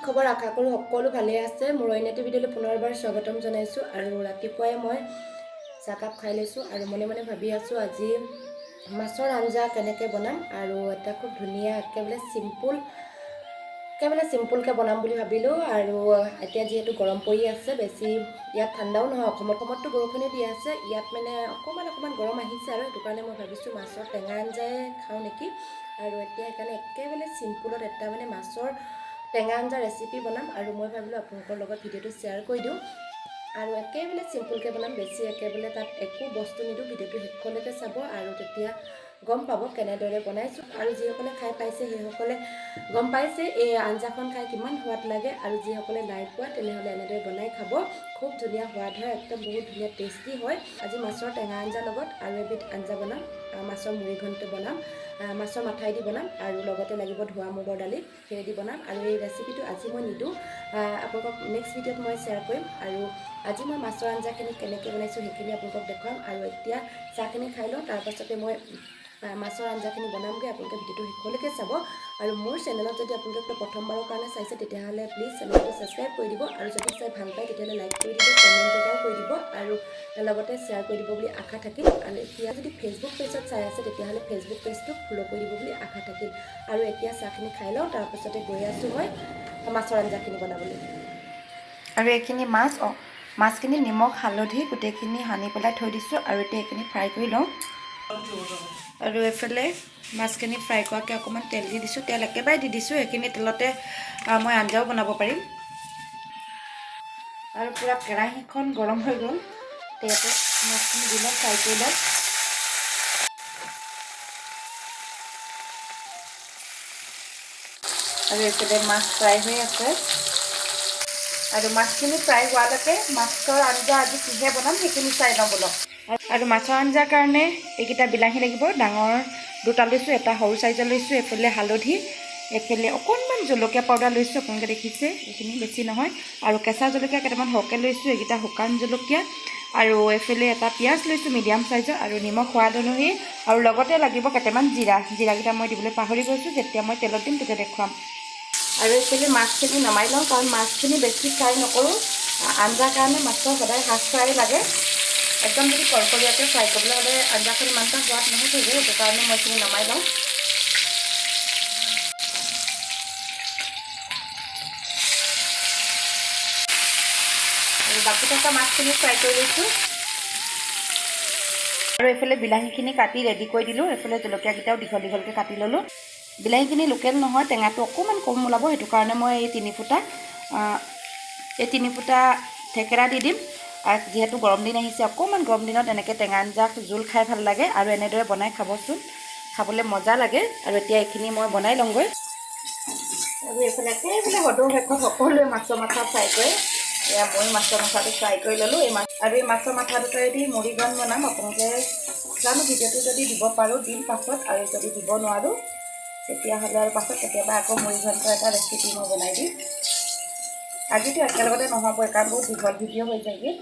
খবৰ? আশা কৰোঁ সকলো ভালে আছে। মোৰ অন্য এটি ভিডিঅ'লৈ পুনৰবাৰ স্বাগতম জনাইছোঁ। আৰু ৰাতিপুৱাই মই চাহকাপ খাই লৈছোঁ আৰু মনে মনে ভাবি আছোঁ, আজি মাছৰ আঞ্জা কেনেকৈ বনাম আৰু এটা খুব ধুনীয়া, একেবাৰে চিম্পুল, একেবাৰে চিম্পুলকৈ বনাম বুলি ভাবিলোঁ। আৰু এতিয়া যিহেতু গৰম পৰি আছে, বেছি ইয়াত ঠাণ্ডাও নহয়। অসমততো বৰষুণে দি আছে, ইয়াত মানে অকণমান অকণমান গৰম আহিছে। আৰু সেইটো কাৰণে মই ভাবিছোঁ, মাছৰ টেঙা আঞ্জাই খাওঁ নেকি। আৰু এতিয়া সেইকাৰণে একেবাৰে চিম্পুলত এটা মানে মাছৰ টেঙা আঞ্জা ৰেচিপি বনাম আৰু মই ভাবিলোঁ, আপোনালোকৰ লগত ভিডিঅ'টো শ্বেয়াৰ কৰি দিওঁ। আৰু একেবাৰে চিম্পুলকৈ বনাম, বেছি একেবাৰে তাত একো বস্তু নিদিওঁ। ভিডিঅ'টো শেষলৈকে চাব আৰু তেতিয়া গম পাব কেনেদৰে বনাইছোঁ। আৰু যিসকলে খাই পাইছে, সেইসকলে গম পাইছে এই আঞ্জাখন খাই কিমান সোৱাদ লাগে। আৰু যিসকলে নাই পোৱা, তেনেহ'লে এনেদৰে বনাই খাব, খুব ধুনীয়া সোৱাদ হয়, একদম বহুত ধুনীয়া টেষ্টি হয়। আজি মাছৰ টেঙা আঞ্জাৰ লগত আৰু এবিধ আঞ্জা বনাম, মাছৰ মুড়ি ঘণ্ট বনাম, মাছৰ মাথাই দি বনাম আৰু লগতে লাগিব ধোৱা মুগৰ দালি, সেয়ে দি বনাম। আৰু এই ৰেচিপিটো আজি মই নিদিওঁ, আপোনালোকক নেক্সট ভিডিঅ'ত মই শ্বেয়াৰ কৰিম। আৰু আজি মই মাছৰ আঞ্জাখিনি কেনেকৈ বনাইছোঁ, সেইখিনি আপোনালোকক দেখুৱাম। আৰু এতিয়া চাহখিনি খাই লওঁ, তাৰপাছতে মই মাছৰ আঞ্জাখিনি বনামগৈ। আপোনালোকে ভিডিঅ'টো শেষলৈকে চাব। আৰু মোৰ চেনেলত যদি আপোনালোকে প্ৰথমবাৰৰ কাৰণে চাইছে, তেতিয়াহ'লে প্লিজ চেনেলটো ছাবস্ক্ৰাইব কৰি দিব। আৰু যদি চাই ভাল পায়, তেতিয়াহ'লে লাইক কৰি দিব, কমেণ্ট এটাও কৰি দিব আৰু লগতে শ্বেয়াৰ কৰি দিব বুলি আশা থাকিল। আৰু এতিয়া যদি ফেচবুক পেজত চাই আছে, তেতিয়াহ'লে ফেচবুক পেজটো ফ'ল' কৰি দিব বুলি আশা থাকিল। আৰু এতিয়া চাহখিনি খাই লওঁ, তাৰপাছতে গৈ আছোঁ মই মাছৰ আঞ্জাখিনি বনাবলৈ। আৰু এইখিনি মাছ, মাছখিনি নিমখ হালধি গোটেইখিনি সানি পেলাই থৈ দিছোঁ আৰু এতিয়া এইখিনি ফ্ৰাই কৰি লওঁ। আৰু এইফালে মাছখিনি ফ্ৰাই কৰাকৈ অকণমান তেল দি দিছোঁ। তেল একেবাৰে দি দিছোঁ, সেইখিনি তেলতে মই আঞ্জাও বনাব পাৰিম। আৰু পূৰা কেৰাহীখন গৰম হৈ গ'ল। ইয়াতে মাছখিনি দি লওঁ, ফ্ৰাই কৰি লওঁ। আৰু এইফালে মাছ ফ্ৰাই হৈ আছে। আৰু মাছখিনি ফ্ৰাই হোৱালৈকে মাছৰ আঞ্জা আজি কিহে বনাম, সেইখিনি চাই লওঁ ব'লক। আৰু মাছৰ আঞ্জাৰ কাৰণে এইকেইটা বিলাহী লাগিব। ডাঙৰ দুটা লৈছোঁ, এটা সৰু চাইজৰ লৈছোঁ। এইফালে হালধি, এইফালে অকণমান জলকীয়া পাউডাৰ লৈছোঁ, আপোনালোকে দেখিছে, এইখিনি বেছি নহয়। আৰু কেঁচা জলকীয়া কেইটামান সৰহকৈ লৈছোঁ, এইকেইটা শুকান জলকীয়া। আৰু এইফালে এটা পিঁয়াজ লৈছোঁ মিডিয়াম চাইজৰ আৰু নিমখ সোৱাদ অনুসৰি। আৰু লগতে লাগিব কেইটামান জিৰা। জিৰাকেইটা মই দিবলৈ পাহৰি গৈছোঁ, যেতিয়া মই তেলত দিম তেতিয়া দেখুৱাম। আৰু এইফালে মাছখিনি নমাই লওঁ, কাৰণ মাছখিনি বেছি ফ্ৰাই নকৰোঁ। আঞ্জাৰ কাৰণে মাছৰ সদায় হাফ ফ্ৰাই লাগে। একদম যদি কৰ্কৰীয়াকৈ ফ্ৰাই কৰিবলৈ হ'লে আঞ্জাখন ইমান এটা সোৱাদ নহ'বগৈ। সেইটো কাৰণে মই এইখিনি নমাই লওঁ। আৰু বাকী থকা মাছখিনি ফ্ৰাই কৰি লৈছোঁ। আৰু এইফালে বিলাহীখিনি কাটি ৰেডি কৰি দিলোঁ। এইফালে জলকীয়াকেইটাও দীঘল দীঘলকৈ কাটি ল'লোঁ। বিলাহীখিনি লোকেল নহয়, টেঙাটো অকণমান কম ওলাব। সেইটো কাৰণে মই এই তিনি ফুটা থেকেৰা দি দিম। আৰু যিহেতু গৰম দিন আহিছে, অকণমান গৰম দিনত এনেকৈ টেঙা আঞ্জা জোল খাই ভাল লাগে। আৰু এনেদৰে বনাই খাবচোন, খাবলৈ মজা লাগে। আৰু এতিয়া এইখিনি মই বনাই লওঁগৈ। আৰু এইফালে একেবাৰে সদৌ শেষত সকলোৱে মাছৰ মাথা ফ্ৰাই কৰে। এয়া মই মাছৰ মাথাটো ফ্ৰাই কৰি ল'লোঁ। এই মাছ আৰু এই মাছৰ মাথা দুটাৰেদি মুড়িঘণ্ট বনাম। আপোনালোকে জানো ভিডিঅ'টো যদি দিব পাৰোঁ দিম পাছত, আৰু যদি দিব নোৱাৰোঁ, তেতিয়াহ'লে আৰু পাছত কেতিয়াবা আকৌ মুড়িঘণ্টৰ এটা ৰেচিপি মই বনাই দিম। আজিতো একেলগতে নহ'ব, কাৰণ বহুত দীঘল ভিডিঅ' হৈ যায়গৈ।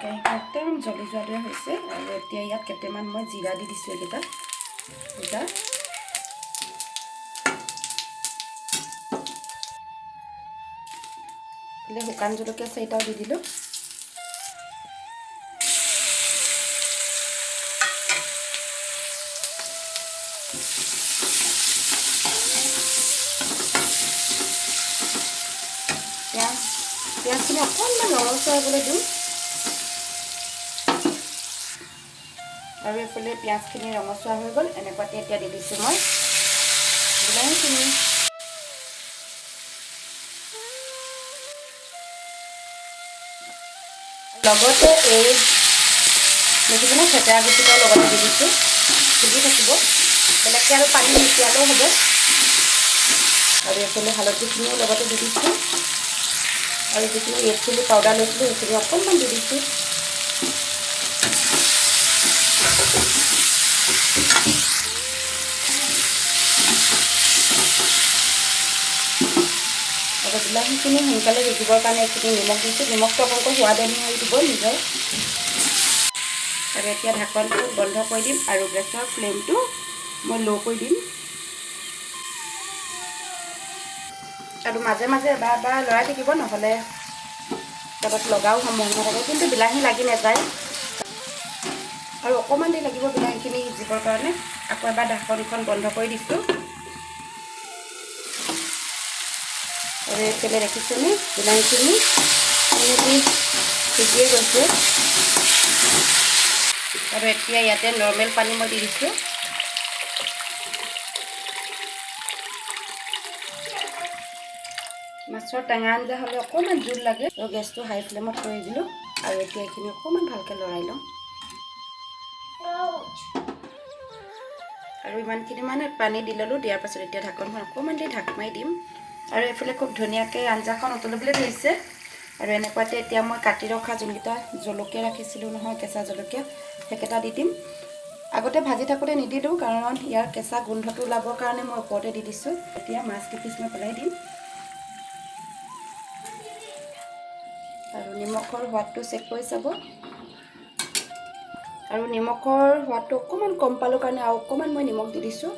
কেৰাহীখন একদম জ্বলি যোৱাৰ দৰে হৈছে। আৰু এতিয়া ইয়াত কেইটামান মই জিৰা দি দিছোঁ, এইকেইটা দুটা। এইফালে শুকান জলকীয়া চাৰিটাও দি দিলোঁ। পিঁয়াজখিনি অকণমান ৰঙচুৱা হ'বলৈ দিওঁ। আৰু এইফালে পিঁয়াজখিনি ৰঙচুৱা হৈ গ'ল। এনেকুৱাতে এতিয়া দি দিছোঁ মই বিলাহীখিনি। লগতে এই দেখিছেনে, থেকেৰা গুটিটাও লগতে দি দিছোঁ। সিজি থাকিব, বেলেগকৈ আৰু পানী নিতিয়ালেও হ'ব। আৰু এইফালে হালধিখিনিও লগতে দি দিছোঁ। আৰু যিখিনি ৰেড চিলি পাউডাৰ লৈছিলোঁ, সেইখিনি অকণমান দি দিছোঁ। আৰু বিলাহীখিনি সোনকালে সিজিবৰ কাৰণে এইখিনি নিমখ দিছোঁ। নিমখটো আপোনালোকৰ সোৱাদ অনুসৰি দিব নিজৰ। আৰু এতিয়া ঢাকনটো বন্ধ কৰি দিম আৰু গেছৰ ফ্লেমটো মই ল' কৰি দিম। আৰু মাজে মাজে এবাৰ এবাৰ লৰাই থাকিব, নহ'লে লগত লগাও সম্ভাৱনা থাকে, কিন্তু বিলাহী লাগি নাযায়। আৰু অকণমান দেৰি লাগিব বিলাহীখিনি সিজিবৰ কাৰণে। আকৌ এবাৰ ঢাকনিখন বন্ধ কৰি দিছোঁ। আৰু এইফালে দেখিছেনে বিলাহীখিনি এনেকৈ সিজিয়ে গৈছে। আৰু এতিয়া ইয়াতে নৰ্মেল পানী মই দি দিছোঁ। মাছৰ টেঙা আঞ্জা হ'লে অকণমান জোল লাগে। আৰু গেছটো হাই ফ্লেমত কৰি দিলোঁ। আৰু এতিয়া এইখিনি অকণমান ভালকৈ লৰাই লওঁ। আৰু ইমানখিনি মানে পানী দি ল'লোঁ। দিয়াৰ পাছত এতিয়া ঢাকনখন অকণমান দি ঢাক মাৰি দিম। আৰু এইফালে খুব ধুনীয়াকৈ আঞ্জাখন উতলিবলৈ ধৰিছে। আৰু এনেকুৱাতে এতিয়া মই কাটি ৰখা যোনকেইটা জলকীয়া ৰাখিছিলোঁ নহয়, কেঁচা জলকীয়া, সেইকেইটা দি দিম। আগতে ভাজি থাকোঁতে নিদিলোঁ, কাৰণ ইয়াৰ কেঁচা গোন্ধটো ওলাবৰ কাৰণে মই ওপৰতে দি দিছোঁ। এতিয়া মাছ কেইপিচ মই পেলাই দিম। আৰু নিমখৰ সোৱাদটো চেক কৰি চাব। আৰু নিমখৰ সোৱাদটো অকণমান কম পালোঁ কাৰণে আৰু অকণমান মই নিমখ দি দিছোঁ।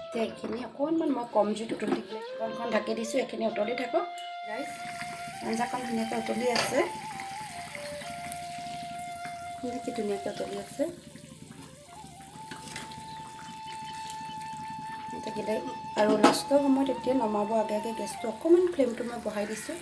এতিয়া এইখিনি অকণমান মই কম জুইত উতলি থাকিলে ঢাকনখন ঢাকি দিছোঁ, এইখিনি উতলি থাকক। ৰাইজ, আঞ্জাখন ধুনীয়াকৈ উতলি আছে, কি ধুনীয়াকৈ উতলি আছে থাকিলে। আৰু লাষ্টৰ সময়ত এতিয়া নমাব আগে আগে গেছটো অকণমান ফ্লেমটো মই বঢ়াই দিছোঁ।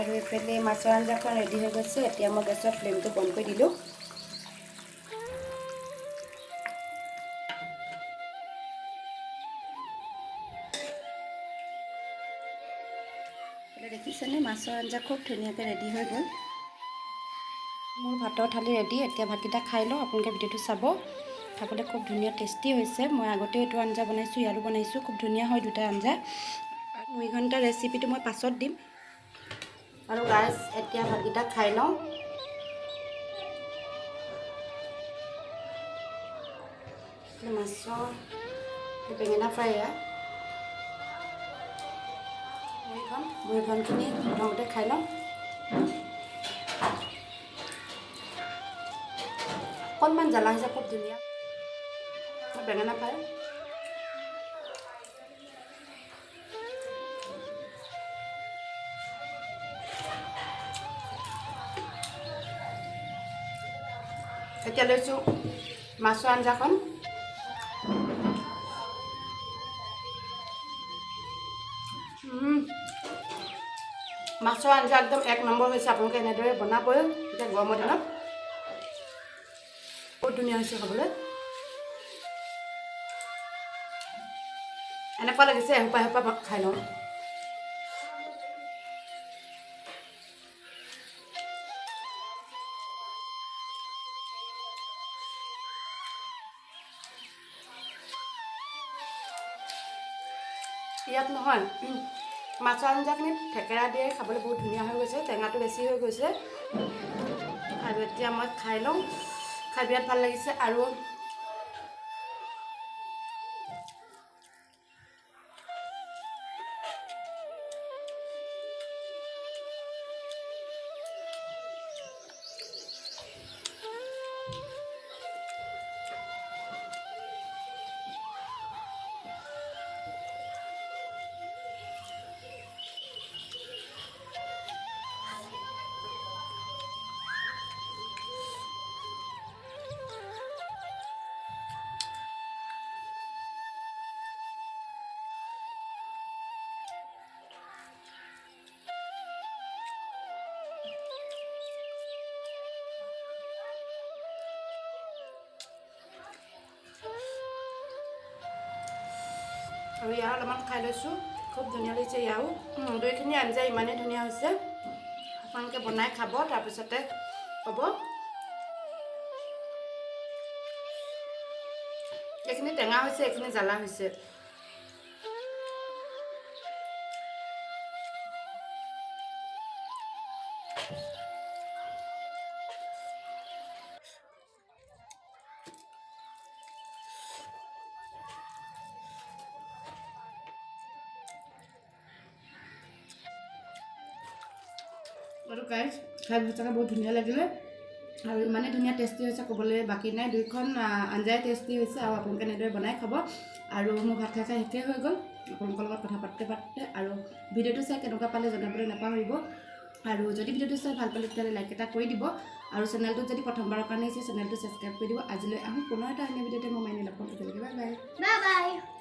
আৰু এইফালে মাছৰ আঞ্জাখন ৰেডি হৈ গৈছে। এতিয়া মই গেছৰ ফ্লেমটো বন্ধ কৰি দিলোঁ। দেখিছেনে মাছৰ আঞ্জা খুব ধুনীয়াকৈ ৰেডি হৈ গ'ল। মোৰ ভাতৰ থালি ৰেডি। এতিয়া ভাতকেইটা খাই লওঁ। আপোনালোকে ভিডিঅ'টো চাব, খাবলৈ খুব ধুনীয়া টেষ্টি হৈছে। মই আগতেও এইটো আঞ্জা বনাইছোঁ, ইয়াৰো বনাইছোঁ, খুব ধুনীয়া হয় দুটা আঞ্জা। মুড়ি ঘণ্টাৰ ৰেচিপিটো মই পাছত দিম। আৰু গাইজ, এতিয়া ভাতকেইটা খাই লওঁ। মাছৰ বেঙেনা ফ্ৰাই, এয়া মুড়িখনখিনি প্ৰথমতে খাই লওঁ। অকণমান জ্বালা হৈছে, খুব ধুনীয়া বেঙেনা ফ্ৰাই। এতিয়া লৈছোঁ মাছৰ আঞ্জাখন। মাছৰ আঞ্জা একদম এক নম্বৰ হৈছে। আপোনালোকে এনেদৰে বনাবই এতিয়া গৰমৰ দিনত, বহুত ধুনীয়া হৈছে খাবলৈ। এনেকুৱা লাগিছে এসোপা এসোপা খাই লওঁ। ইয়াত নহয় মাছৰ আঞ্জাখিনিত থেকেৰা দিয়ে খাবলৈ বহুত ধুনীয়া হৈ গৈছে, টেঙাটো বেছি হৈ গৈছে। আৰু এতিয়া মই খাই লওঁ, খাই বিৰাট ভাল লাগিছে। আৰু আৰু ইয়াৰ অলপমান খাই লৈছোঁ, খুব ধুনীয়া লাগিছে। ইয়াৰো দুইখিনি আঞ্জা ইমানেই ধুনীয়া হৈছে, আপোনালোকে বনাই খাব, তাৰপিছতে ক'ব। এইখিনি টেঙা হৈছে, এইখিনি জ্বালা হৈছে। আৰু গাইজ, খাই সঁচাকৈ বহুত ধুনীয়া লাগিলে। আৰু ইমানেই ধুনীয়া টেষ্টি হৈছে, ক'বলৈ বাকী নাই। দুইখন আঞ্জাই টেষ্টি হৈছে আৰু আপোনালোকে এনেদৰে বনাই খাব। আৰু মোৰ ভাত খাই খাই শেষেই হৈ গ'ল আপোনালোকৰ লগত কথা পাতোঁতে পাতোঁতে। আৰু ভিডিঅ'টো চাই কেনেকুৱা পালে জনাবলৈ নাপাহৰিব। আৰু যদি ভিডিঅ'টো চাই ভাল পালে, তেতিয়াহ'লে লাইক এটা কৰি দিব আৰু চেনেলটোত যদি প্ৰথমবাৰৰ কাৰণে আহিছে, চেনেলটো ছাবস্ক্ৰাইব কৰি দিব। আজিলৈ আহোঁ, পুনৰ এটা অন্য ভিডিঅ'তে মই মাইনে লগ পাম। তেতিয়ালৈকে বাই বাই। Bye bye.